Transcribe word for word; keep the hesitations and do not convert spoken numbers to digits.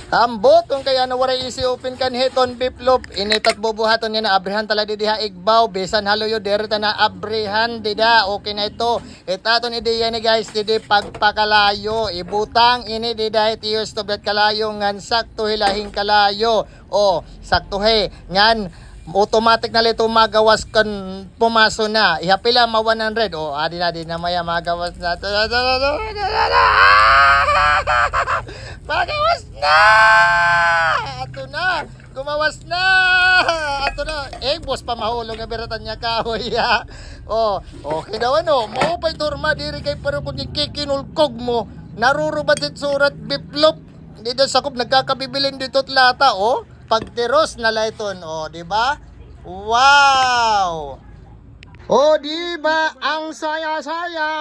Tambot, kon kay ano waray isi open kan hiton, biplop, ini ta it bubuhaton niyan, abrihan ta la didi ha igbaw, bisan ha luyo, diri ta na abrihan dida, okay na ito. It aton ideya ini, guys, didi pagpakalayo, ibutang ini dida hit iyo stove hit kalayo ngan sakto hi la hin kalayo. O, sakto hi, ngan automatic na la ito magawas kon pumaso na. Iha pila ma one hundred. O, adi na, adi na, maya magawas na. Magawas na! Ato na! Gumawas na! Ato na! Eh, boss, pa mahulog nga biratan niya kahoy, ha? O, okay daw, ano? Maupay turma, diri kay paro kon kikinulkog mo. Narurubat it surat, biplop. Di daw sakop, nagkakabibilin dito lata, o. Pagtiros na la iton, o, di ba? Wow! O, di ba? Ang saya-saya!